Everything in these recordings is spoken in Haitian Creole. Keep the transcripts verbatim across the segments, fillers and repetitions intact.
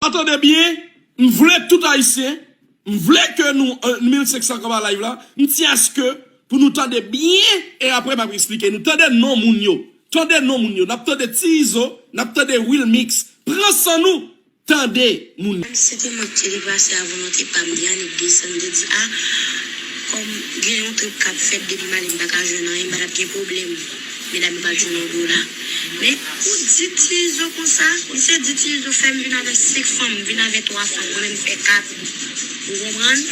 Tande byen, m vle tout Ayisyen, m vle ke nou, euh, mil senk san k ap live la, m tyen aske pou nou tande byen, e apre m ap eksplike nou. Tande non moun yo, tande non moun yo, n ap tande Ti Izo, n ap tande Wilmix, pran san nou, tande moun yo. Menm si se te mwen ki te deplase a volonte pa m, Yanick desann, te di, a, kòm gen yon trip k ap fèt depi m ale m pa ka jwenn anyen, m pa t ap gen pwoblèm. Medam yo pa t jwenn yon dola. Men, ou di Ti Izo konsa, misye di Ti Izo fè m vin avè senk fanm, vin avè twa fanm, mwen menm fè kat. Ou konprann?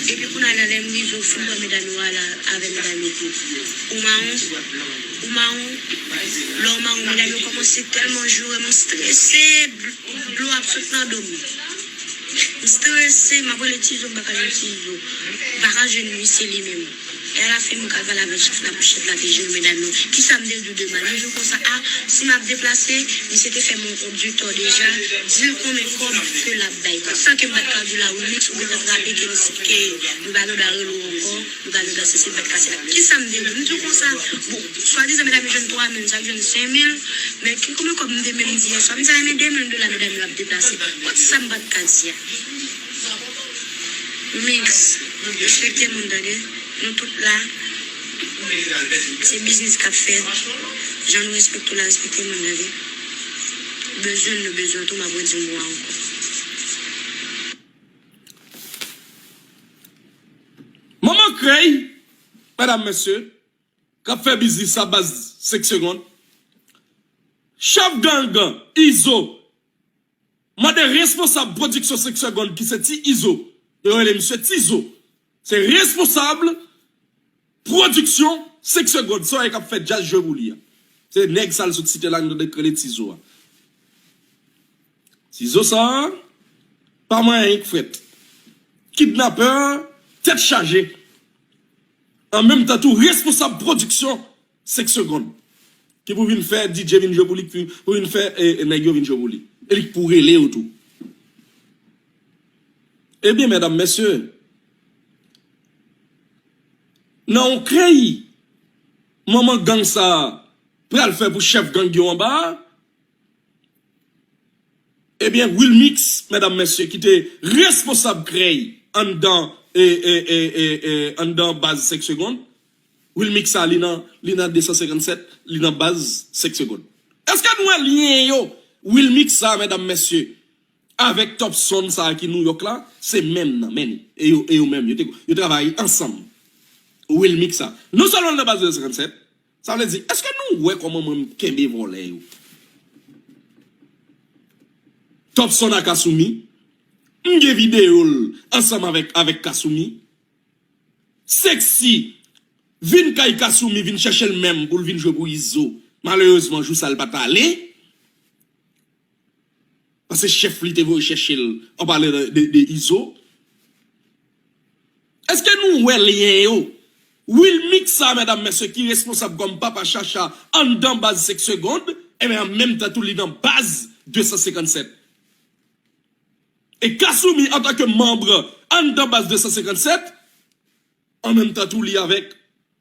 Epi kounye a la, lè m rive, ou fin pran medam yo a la, avè medam yo tou. Ou mawon, ou mawon, lè w mawon, medam yo kòmanse tèlman joure m, m strese, dlo ap sot nan do m. M strese, m ap rele Ti Izo, m pa ka jwenn Ti Izo. M pa ka jwenn misye li menm. E alafen, mwen k al pale avèk chèf la pou chèf la te jere medam yo. Kisa m te di w de mal? Li di w konsa, a, si m ap deplase, misye te fè m yon, yon di tò deja, di l konbyen kòb ke l ap bay. Tout sa ke m pa t ka di w la, Wilmix, ou gentan trape ke, ke nou pa gen dwa rele w ankò, nou pa gen dwa sesi, nou pa t ka sela. Kisa m te di w? M di w konsa, bon, swadizan medam yo jwenn twa mil, sa k jwenn senk mil, men ki konbyen kòb m te menm di yè swa? M di sa, e men de mil dola medam yo ap deplase. Kot sa m pa t ka di a? Mix, respekte moun, tande. Nou tout la, se biznis k ap fèt. Jan nou respekte w la, respekte moun, tande. Bezwen nou bezwen tou, m ap redi mo a ankò. Manman krèy, medam, mesye, k ap fè biznis a baz senk segonn. Chèf gang Izo mande responsab pwodiksyon senk segonn ki se Ti Izo. Yo rele misye Ti Izo. Se responsab pwodiksyon senk segonn. Se yon nèg k ap fè djaz jwe pou li a. Se nèg sa l sot site la, nou tande k rele Ti Izo a. Ti Izo sa a, pa manyen k fèt. Kidnapè, tèt chaje. An menm tan tou, responsab pwodiksyon senk segonn. Ki pou vin fè D J vin jwe pou li, ki pou vin fè, e, e, nèg yo vin jwe pou li. E li k pou rele yo tou. Ebyen, medam, mesye, nan yon krèy, manman gang sa a pral fè pou chèf gang yo anba a, ebyen, Wilmix, medam, mesye, ki te responsab krèy anndan, e, e, e, e, e, anndan baz senk segonn, Wilmix sa, li nan, li nan de san senkannsèt, li nan baz senk segonn. Èske nou wè lyen yo? Wilmix sa, medam, mesye, avèk Topson sa ki New York la, se menm nan, men e yo, e yo menm, yo te, yo travay ansanm. Wilmix sa. Non sèlman l nan baz de san senkannsèt, sa vle di, èske nou wè kòman mwen m kenbe vòlè yo? Topson a Kasumi, m gen videyo l ansanm avèk, avèk Kasumi. Sexy vin kay Kasumi, vin chèche l menm pou l vin jwe pou Izo. Malerezman, jou sa l pa t ale. Paske chèf li te voye chèche l, an pale de, de, de Izo. Èske nou wè lyen yo? Wilmix sa, medam, mesye, ki responsab kòm papa Chacha anndan baz senk segonn, ebyen, an menm tan tou, li nan baz de san senkannsèt. E Kasumi, antanke manm anndan baz de san senkannsèt, an menm tan tou, li avèk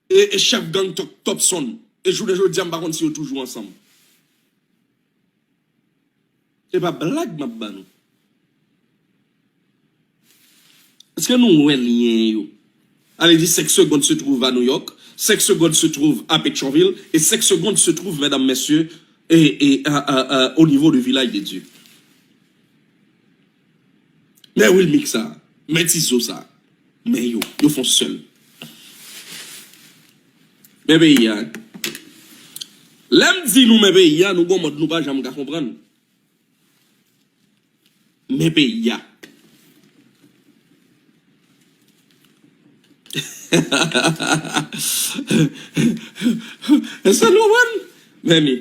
e, e chèf gang Top, Topson. E jounen jodi a, m pa konn si yo toujou ansanm. Se pa blag m ap ba nou. Èske nou wè lyen yo? Ale di, senk segonn se trouve à New York, senk segonn se trouve à Petyonvil, e senk segonn se trouve, medam, mesye, e, e, a, a, a, au niveau de Village de Dieu. Men Wilmix sa, men Tizo sa, men yo, yo fon sèl. Men peyi a. Lè m di nou men peyi a, nou gon mòd nou pa janm ka konprann. Men peyi a. Èske nou konprann? Men mi.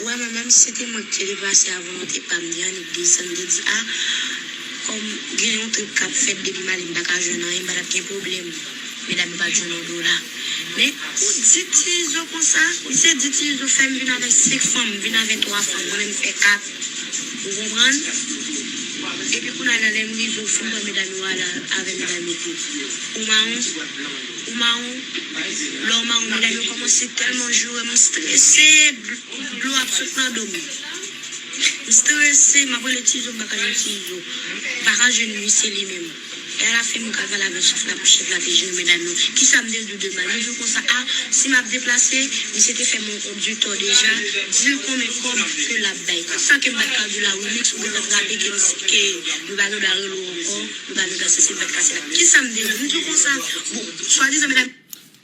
Ou wè mwen, menm si se te mwen ki te deplase a volonte pa m, Yannick desann, te di, a, kòm gen yon trip k ap fèt depi m ale, m pa ka jwenn anyen, m pa t ap gen pwoblèm. Medam yo pa t jwenn yon dola. Men, ou di Tizo konsa, misye di Tizo fè m vin avèk senk fanm, vin avèk twa fanm, mwen menm fè kat. Ou konprann? Epi kounye a la, lè m rive, ou fin pran medam yo ale avè medam yo tou. Ou mawon, ou mawon, lè w mawon, medam yo kòmanse tèlman joure m, m strese, dlo ap sot nan do m. M strese, m ap rele Tizo, m pa ka jwenn Tizo. M pa ka jwenn misye li menm. E alafen, m ka pale avèk chèf la pou chèf la te jere medam yo. Kisa m te di w de mal? M di w konsa, a, si m ap deplase, misye te fè m yon, yon di tò deja, di l konbyen kòb ke l ap bay. Sa ke m pa t ka di w la, Wilmix, ou gentan trape ke m, ke nou pa gen dwa rele w ankò, nou pa gen dwa sesi, nou pa t ka sela. Kisa m te di w? M di w konsa, bon, swadizan medam.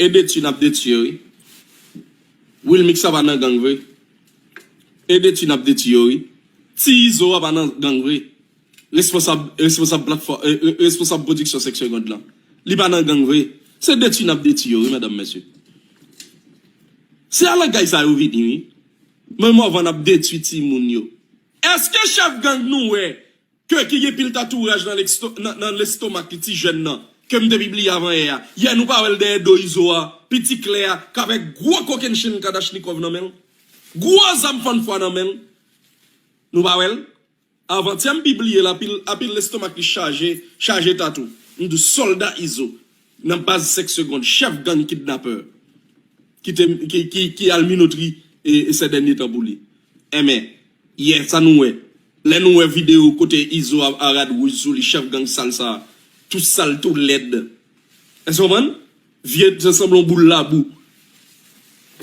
E detwi n ap detwi yo, wi. Wilmix sa pa nan gang vre. E detwi n ap detwi yo, wi. Ti Izo a pa nan gang vre. Responsab, responsab platfòm, e, e, responsab pwodiksyon Sèk Segond lan. Li pa nan gang vre. Se detwi n ap detwi yo, wi, medam, mesye. Se a langaj sa yo vini, wi. Men mòvan n ap detwi timoun yo. Èske chèf gang nou wè ke ki gen pil tatouraj nan leksto-, nan, nan lestomak li ti jèn nan, ke m te pibliye avan yè a. Yè nou pa wè l dèyè do Izo a, piti klè a, k avèk gwo kokennchenn Kalachnikov nan men l. Gwo zam fannfwa nan men l. Nou pa wè l? Avantyè m pibliye l, apil, apil lestomak li chaje, chaje tatou. M di w sòlda Izo nan baz Sèk Segond, chèf gang kidnapè ki te, ki, ki, ki al minotri e, e sè dènye tan pou li. Enben, yè sa nou wè. Lè nou wè videyo kote Izo a, a rad wouj sou li, chèf gang sal sa, tou sal, tou lèd. Èske w konprann? Vye, sa sanble yon boul labou.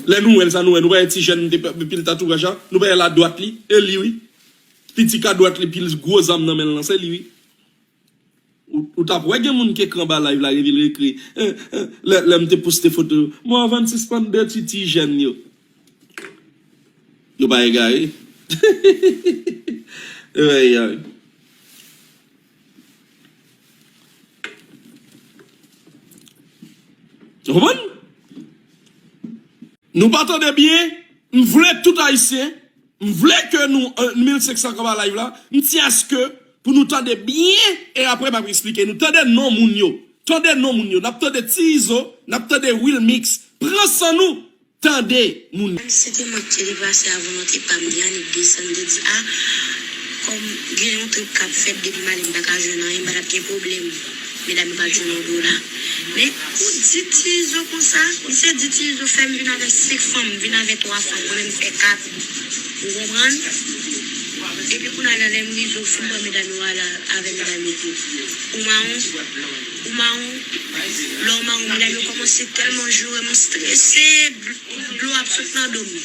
Lè nou wè l, sa nou wè, nou pa wè ti jèn te pil tatouraj la, nou pa wè ladwat li, e li wi. Piti kadwat li, pil gwo zam nan men l lan, se li wi. Ou, ou t ap wè gen moun k ekri anba live la, epi l ekri, eh, eh, lè, lè m te poste foto yo. Mòvan sispann detwi ti jèn yo. Yo pa egare. Yo pa egare. Ou konprann? Nou pa tande byen? M vle tout Ayisyen, m vle ke nou, eh, mil senk san k anba live la, m tyen aske pou nou tande byen, e apre m ap eksplike nou. Tande non moun yo. Tande non moun yo. N ap tande Ti Izo, n ap tande Wilmix. Pran san nou. Tande moun yo. Se te mwen ki te deplase a volonte pa m, Yannick desann, te di, a, kòm gen yon trip k ap fèt depi m ale m pa ka jwenn anyen, m pa t ap gen pwoblèm. Medam yo pa t jwenn yon dola. Men, ou di Ti Izo konsa, misye di Ti Izo fè m vin avè senk fanm, m vin avè twa fanm, mwen menm m fè kat. Ou konprann? Epi kounye a la, lè m rive, ou fin pran medam yo ale avè medam yo tou. Ou mawon, ou mawon, lè w mawon, medam yo kòmanse tèlman joure m, m strese, dlo ap sot nan do m.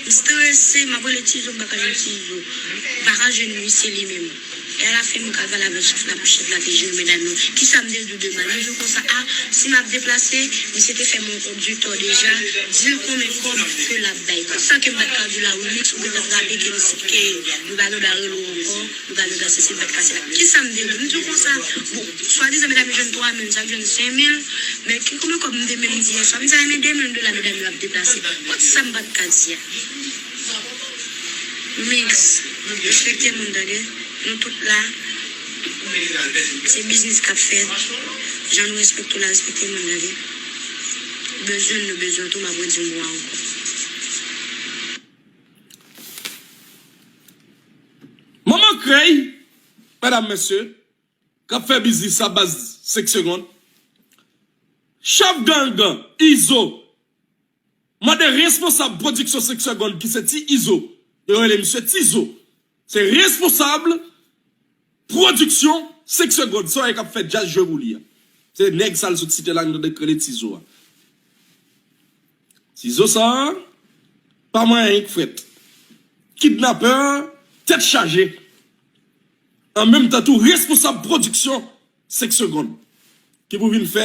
M strese, m ap rele Ti Izo, m pa ka jwenn Ti Izo. M pa ka jwenn misye li menm. E alafen, m ka pale avèk chèf la pou chèf la te jere medam yo. Kisa m te di w de mal? M di w konsa, a, si m ap deplase, misye te fè m yon, yon di tò deja, di l konbyen kòb ke l ap bay. Sa ke m pa t ka di w la, Wilmix, ou gentan trape ke m, ke nou pa gen dwa rele w ankò, nou pa gen dwa sesi, nou pa t ka sela. Kisa m te di w? M di w konsa, bon, swadizan medam yo jwenn twa mil, sa k jwenn senk mil, men ki konbyen kòb m te menm di yè swa? M di a, men de mil dola medam yo ap deplase. Kot sa m pa t ka di a? Mix, respekte moun, tande. Nou tout la. Se biznis k ap fèt. Jan nou respekte w la, respekte moun, tande. Bezwen nou bezwen w tou, m ap redi mo a ankò. Manman krèy, medam, mesye, k ap fè biznis a baz senk segonn. Chèf gang Izo mande responsab pwodiksyon senk segonn ki se Ti Izo. Yo rele misye Tizo. Se responsab pwodiksyon senk segonn. Sa w wè k ap fè djaz jwe pou li a. Se nèg sa l sot site la, nou tande k rele Tizo a. Tizo sa a, pa manyen k frèt. Kidnapè, tèt chaje. An menm tan tou, responsab pwodiksyon senk segonn. Ki pou vin fè